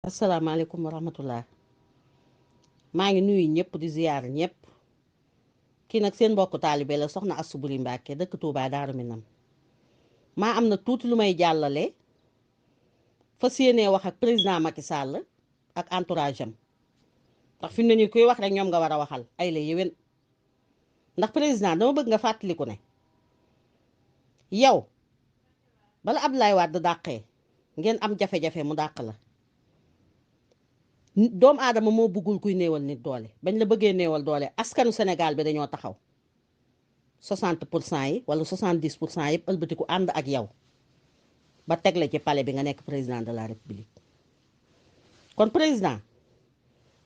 asalaamaaleykum wa rahmatullah maa ngi nuyu ñëpp di ziyaar ñëpp kii nag seen mbokku taalibe la soxna Astou Boury Mbacké dëkk Touba Daaru Minam maa am nag tuuti lu may jàllale fas yéenee wax ak président Macky Sall ak entourage am ndax fi mu ne nii kuy wax rek ñoom nga war a waxal ay la yéwén ndax président dama bëgg nga fàttaliku ne yow bala Abdoulaye Wade dàqee ngeen am jafe-jafe mu dàq la doomu aadama moo bëggul kuy néewal nit doole bañ la bëggee néewal doole askanu Sénégal bi dañoo taxaw 60% yi wala 70% yëpp ëlbatiku ànd ak yow ba teg la ci palais bi nga nekk président de la république kon président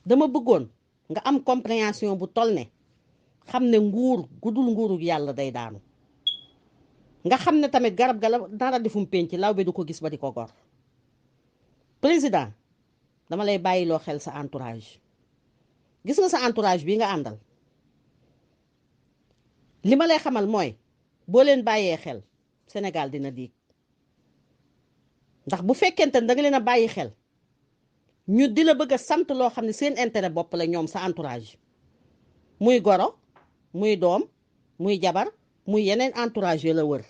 dama bëggoon nga am compréhension bu toll ne xam ne nguur gudul nguuru yàlla day daanu nga xam ne tamit garab ga la dara defum penc law bi du ko gis ba di ko gor président dama lay bàyyiloo xel sa entourage gis nga sa entourage bi nga àndal li ma lay xamal mooy boo leen bàyyee xel Sénégal dina diig ndax bu fekkente ne da nga leen a bàyyi xel ñu di la bëgg a sant loo xam ne seen intérêt bopp la ñoom sa entourage muy goro muy doom muy jabar muy yeneen entourage yi la wër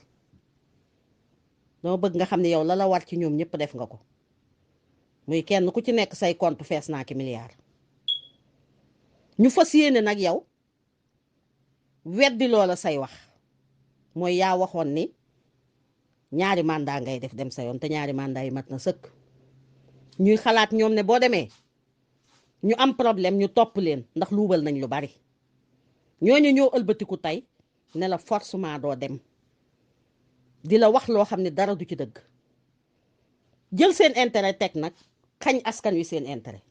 dama bëgg nga xam ne yow la la war ci ñoom ñëpp def nga ko muy kenn ku ci nekk say compte fees naa ki milliard ñu fas yéene nag yow weddi loola say wax mooy yaa waxoon ni ñaari mandat ngay def dem sa yoon te ñaari mandat yi mat na sëkk ñuy xalaat ñoom ne boo demee ñu am problème ñu topp leen ndax luubal nañ lu bari ñooñu ñoo ëlbatiku tey ne la forcément doo dem di la wax loo xam ne dara du ci dëgg jël seen intérêt teg nag xañ askan wi seen intérêt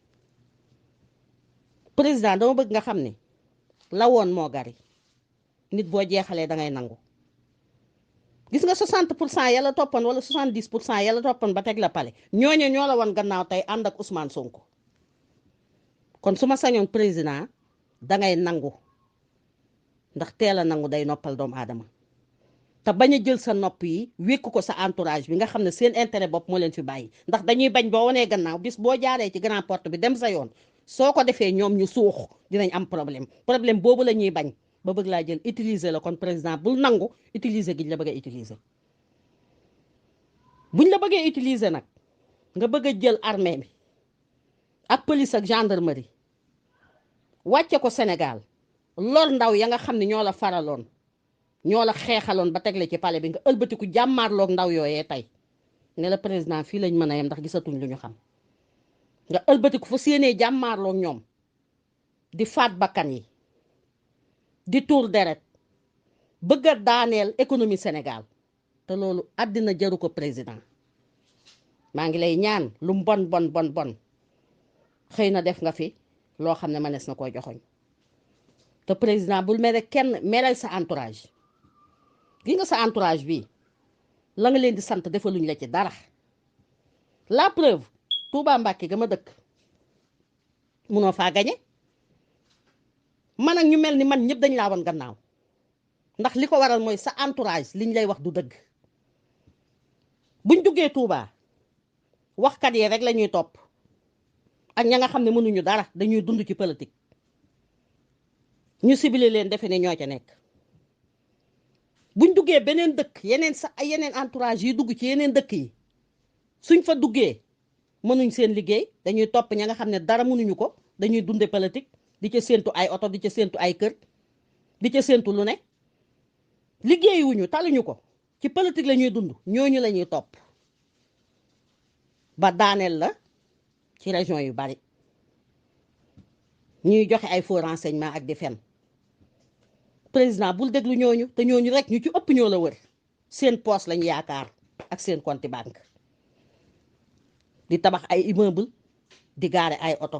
président dama bëgg nga xam ne la woon moo gari nit boo jeexalee da ngay nangu gis nga 60% yàlla toppoon wala 70% yàlla toppoon ba teg la pale ñooñu ñoo la woon gannaaw tey ànd ak Ousmane Sonko kon su ma sañoon président dangay nangu ndax teel a nangu day noppal doomu aadama te bañ a jël sa nopp yi wékk ko sa entourage bi nga xam ne seen intérêt bopp moo leen fi bàyyi ndax dañuy bañ boo wanee gannaaw bis boo jaaree ci grand porte bi dem sa yoon soo ko defee ñoom ñu suux dinañ am problème boobu la ñuy bañ ba bëgg laa jël utiliser la kon président bul nangu utiliser gi ñu la bëgg a utiliser buñ la bëggee utiliser nag nga bëgg a jël armée bi ak police ak gendarmerie wàcce ko Sénégal lor ndaw ya nga xam ne ñoo la faraloon ñoo la xeexaloon ba tegle ci palais bi nga ëlbatiku jàmmaarloog ndaw yooyee tey ne la président fii lañ mën a yem ndax gisatuñ lu ñu xam nga ëlbatiku fa séenee jàmmaarloog ñoom di faat bakkan yi di tuur deret bëgg a daaneel économie Sénégal te loolu àddina jaru ko président maa ngi lay ñaan lu bon xëy na def nga fi loo xam ne mënees na koo joxoñ te président bul mere kenn mereel sa entourage gi nga sa entourage bi la nga leen di sant defaluñ la ci dara la preuve Touba Mbacké ga ma dëkk munoo faa gañe man ak ñu mel ni man ñëpp dañ laa woon gannaaw ndax li ko waral mooy sa entourage liñ lay wax du dëgg buñ duggee Touba waxkat yi rek la ñuy topp ak ña nga xam ne mënuñu dara dañuy dund ci politique ñu ciblé leen defe ne ñoo ca nekk buñ duggee beneen dëkk yeneen entourage yi dugg ci yeneen dëkk yi suñ fa duggee mënuñ seen liggéey dañuy topp ña nga xam ne dara mënuñu ko dañuy dunde politique di ca séentu ay oto di ca séentu ay kër di ca séentu lu ne liggéeyuñu taluñu ko ci politique la ñuy dund ñooñu la ñuy topp ba daaneel la ci région yu bari ñuy joxe ay faux renseignement ak di fen président bul déglu ñooñu te ñooñu rek ñu ci ëpp ñoo la wër seen poste lañu yaakaar ak seen compte banque di tabax ay immeuble di gaare ay oto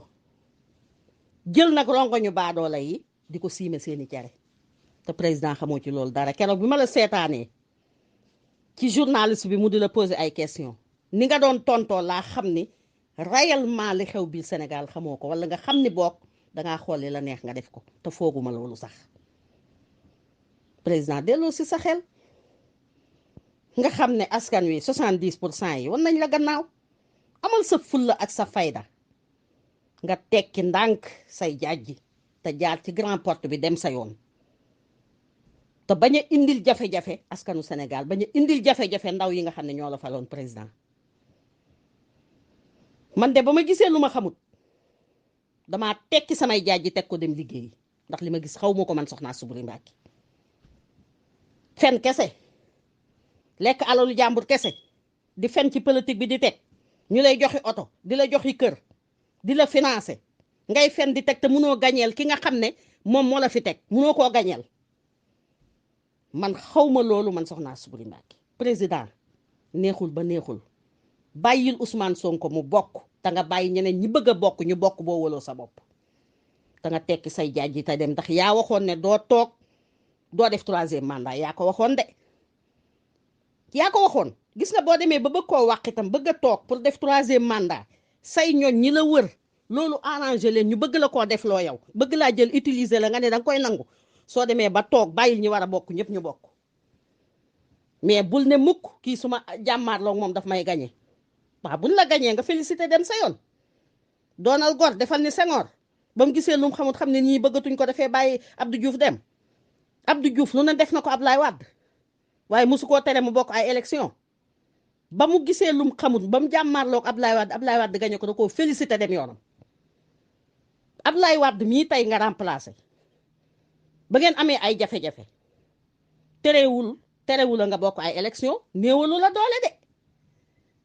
jël nag rongoñu baadoola yi di ko siime seeni cere te président xamoo ci loolu dara keroog bi ma la seetaanee ci journaliste bi mu di la poser ay question ni nga doon tontoo laa xam ni réellement li xew biir Sénégal xamoo ko wala nga xam ni boog dangaa xool li la neex nga def ko te fooguma loolu sax président delloo si sa xel nga xam ne askan wi 70% yi wan nañ la gannaaw amal sa fulla ak sa fayda nga tekki ndànk say jàjji te jaar ci grand porte bi dem sa yoon te bañ a indil jafe-jafe askanu Sénégal bañ a indil jafe-jafe ndaw yi nga xam ne ñoo la faloon président man de ba ma gisee lu ma xamut damaa tekki samay jàjji teg ko dem liggéeyi ndax li ma gis xaw ma ko man Soxna Soubry Mbacké fen kese lekk alalu jàmbur kese di fen ci politique bi di teg ñu lay joxi oto di la joxi kër di la financer ngay fen di teg te mënoo gañeel ki nga xam ne moom moo la fi teg mënoo koo gañeel man xawma loolu man Soxna Soubry Mbacké président neexul ba neexul bàyyil Ousmane Sonko mu bokk te nga bàyyi ñeneen ñi bëgg a bokk ñu bokk boo wëloo sa bopp te nga tekki say jàjji te dem ndax yaa waxoon ne doo toog doo def 3e mandat yaa ko waxoon de yaa ko waxoon gis nga boo demee ba bëgg koo wax itam bëgg a toog pour def 3e mandat say ñoñ ñi la wër loolu arrangé leen ñu bëgg la koo def loo yow bëgg laa jël utiliser la nga ne danga koy nangu soo demee ba toog bàyyil ñi war a bokk ñëpp ñu bokk mais bul ne mukk kii suma jàmmaarloog moom daf may gañe waaw buñ la gañee nga félicité dem sa yoon doonal gor defal ni Senghor ba mu gisee lu mu xamut xam ne ñii bëggatuñ ko defee bàyyi Abdou Diouf dem Abdou Diouf lu ne def na ko Ablaye Wade waaye mosu koo tere mu bokk ay élection ba mu gisee lu mu xamut ba mu jàmmaarloog Ablaye Wade gañe ko da koo félicité dem yoonam Ablaye Wade mii tey nga remplacé ba ngeen amee ay jafe-jafe terewul la nga bokk ay élection néewalu la doole de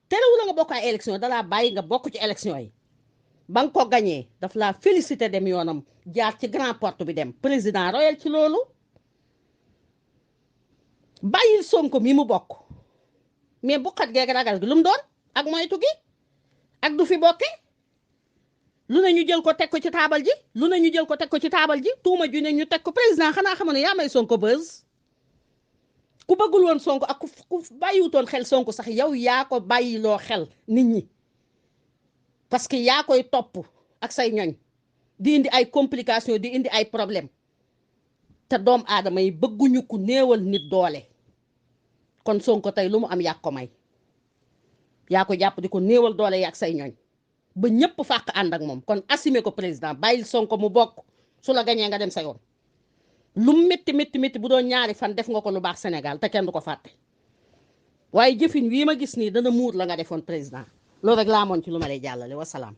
terewul la nga bokk ay élection dalaa bàyyi nga bokk ci élection yi ba nga ko gañee daf laa félicité dem yoonam jaar ci grand porte bi dem président royal ci loolu bàyyil Sonko mi mu bokk mais bu xat geeg ragal gi lu mu doon ak moytu gi ak du fi bokke lu ne ñu jël ko teg ko ci taabal ji lu ne ñu jël ko teg ko ci taabal ji tuuma ju ne ñu teg ko président xanaa xamoon ne yaa may Sonko buzz ku bëggul woon Sonko ak ku bàyyiwutoon xel Sonko sax yow yaa ko bàyyiloo xel nit ñi parce que yaa koy topp ak say ñoñ di indi ay complications di indi ay problème te doom aadama yi bëgguñu ku néewal nit doole kon Sonko tey lu mu am yaa ko may yaa ko jàpp di ko néewal doole yi ak say ñoñ ba ñëpp fàq ànd ak moom kon assumer ko président bàyyil Sonko mu bokk su la gañee nga dem sa yoon lu métti bu doon ñaari fan def nga ko lu baax Sénégal te kenn du ko fàtte waaye jëfin wii ma gis nii dana muur la nga defoon président loolu rek laa amoon ci lu ma lay jàllale wasalaam